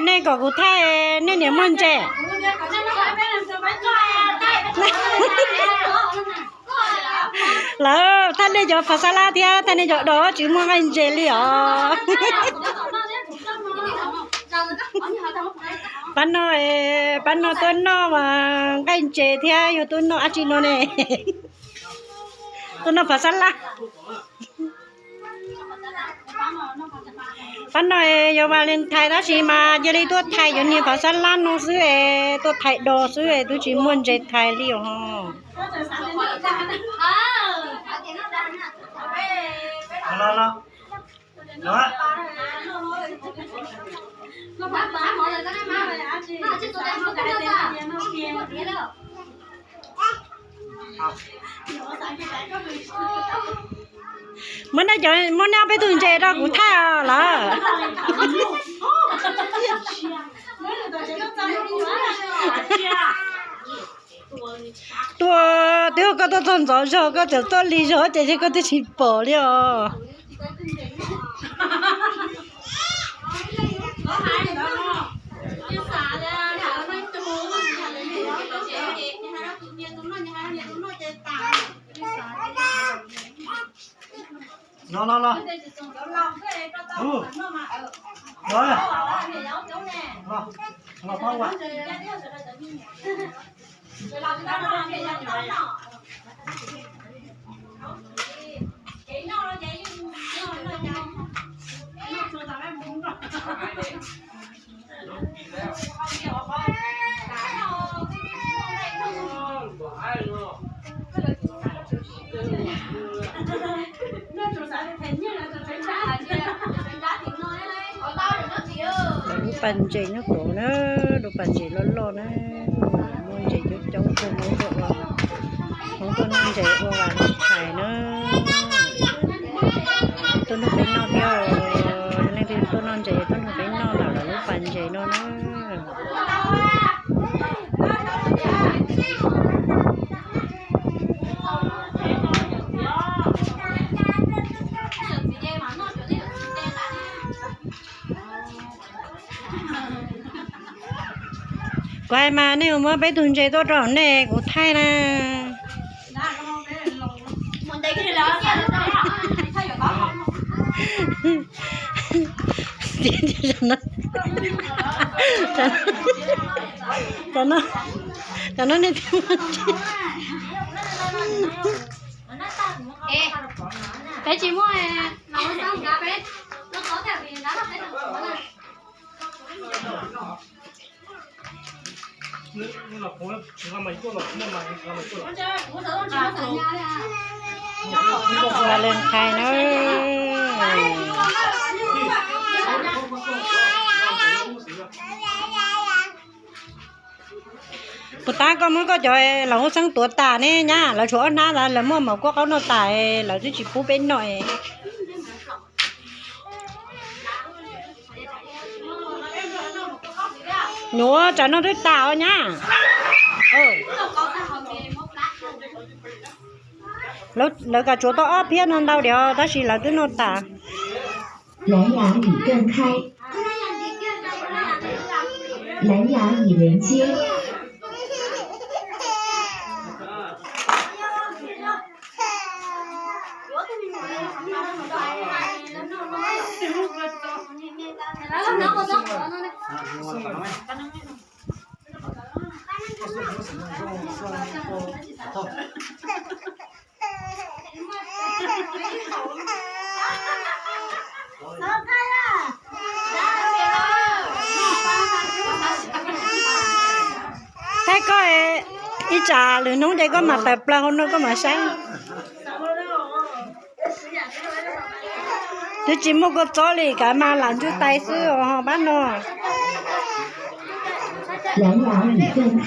Nej kom kuv thaij, nej niam muaj ntses. Lawv thaij nej cov phav xab lab thiab thaij nej cov dos tsis muaj nqaij ntses li os. Pab no, pab no tuaj noj mas nqaij ntses thiab yog tuaj noj dab tsi no ne? Tuaj noj phav xab lab. Pab no yog Valentine tab sis mas cia li tuaj thaij cov niag phav xab lab no xwb es tuaj thaij dos xwb es twb tsis muaj ntses thaij li os. Muab nej, muab nej ob peb tug ntses rau kuv thaij lawm. Tuaj twb koj tuaj txog ntxov zog koj txawm tuaj lig zog ces koj twb tsis pom li os. No no no. Lub pas ntses nyob tod na, lub pas ntses loj loj na, muaj ntses coob coob tuaj, Hmoob tuaj noj ntses ua Valentine na. Tuaj nrog peb noj thiab, leej twg tuaj noj ntses tuaj nrog peb noj ntawm lawv lub pas ntses no na. Kuv hais mas nej mus muab peb tug ntses tuaj rau nej kuv thaij na. Tam no, tam no nej thiaj muaj ntses. Peb tsis muaj, peb Valentine na. Puas tab koj muab koj cov laus hub xeeb tuav tas ne nyab, lawv tshuav ob hnab ntawd lawv muaj maum kuab qaub noj tas, lawv twb tsis pub peb noj. Nyuam tsam no twb tas os nyab. Lawv kam tsuav tau ob phiab no ntau diam tab sis lawv twb noj tas. 蓝牙已断开，蓝牙已连接。 Thaij koj ib tsam lwm hnub ces koj mam tawm plaws hauv no koj mam saib. Twb tsis muaj kua txob li kav mas lam ntsug tais xwb os pab no. 蓝牙已断开。